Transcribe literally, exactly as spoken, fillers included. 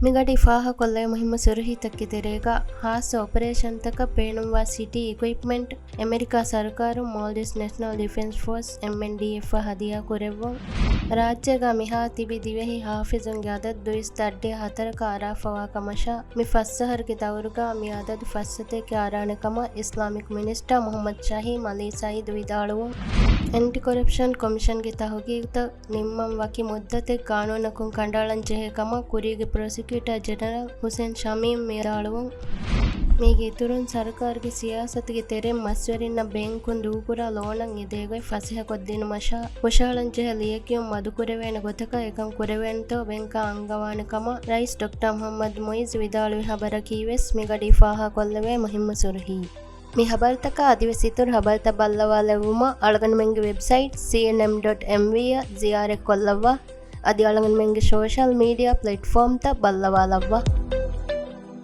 މިގަޑީ ފާހަގަކޮށްލެވޭ މުހިއްމު ސުރުހީތަކެއްގެ ތެރޭގަ، ހާއްސަ އޮޕަރޭޝަންތަކަށް ބޭނުންވާ ސިޓީ އިކުއިޕްމަންޓް އެމެރިކާ ސަރުކާރުން މޯލްޑިވްސް ނެޝަނަލް ޑިފެންސް ފޯސް، އެމްއެންޑީއެފް، އަށް ހަދިޔާ ކުރެއްވުން. ރާއްޖޭގަ މިހާ ތިބި ދިވެހި ހާފިޒުންގެ އަދަދު ދުއިސައްތަ އަށްޑިހަ ހަތަރަކަށް އަރާފަވާ ކަމަށާ، މި ފަސް އަހަރުގެ ދައުރުގަ މި އަދަދު ފައްސަތޭކައަށް އަރާނެ ކަމަށް އިސްލާމިކް މިނިސްޓާ މުހައްމަދު ޝަހީމް އަލީ ސައީދު ވިދާޅުވުން. އެންޓި ކޮރަޕްޝަން ކޮމިޝަންގެ ތަހުގީގުތައް ނިންމަން ވަކި މުއްދަތެއް ގާނޫނަކުން ކަނޑައަޅަން ޖެހޭ ކަމަށް ކުރީގެ ޕްރޮސިކިއުޓާ ޖެނެރަލް ހުސެން ޝަމީމް ވިދާޅުވުން. މީގެ އިތުރުން، ސަރުކާރުގެ ސިޔާސަތުގެ ތެރެއިން މަސްވެރިންނަށް ބޭންކުން ދޫކުރާ ލޯނަށް އެދޭގޮތް ފަސޭހަކޮށްދިނުމަށާ، ހުށަހަޅަން ޖެހޭ ލިޔެކިޔުން މަދުކުރެވޭނެ ގޮތަކަށް އެކަން ކުރެވޭނެތޯ ބޭންކާ އަންގަވާނެ ކަމަށް ރައީސް ޑޮކްޓަރ މުހައްމަދު މުއިއްޒު ވިދާޅުވި ޚަބަރަކީވެސް މިގަޑީ ފާހަގަކޮށްލެވޭ މުހިއްމު ސުރުހީ. މި ޚަބަރުތަކާ އަދިވެސް އިތުރު ޚަބަރުތައް ބައްލަވާލެއްވުމަށް އަޅުގަނޑުމެންގެ ވެބްސައިޓް ސީއެންއެމް ޑޮޓް އެމްވީ އަށް ޒިޔާރަތްކޮށްލައްވާ. އަދި އަޅުގަނޑުމެންގެ ސޯޝަލް މީޑިއާ ޕްލެޓްފޯމްތައް ބައްލަވާލައްވާ.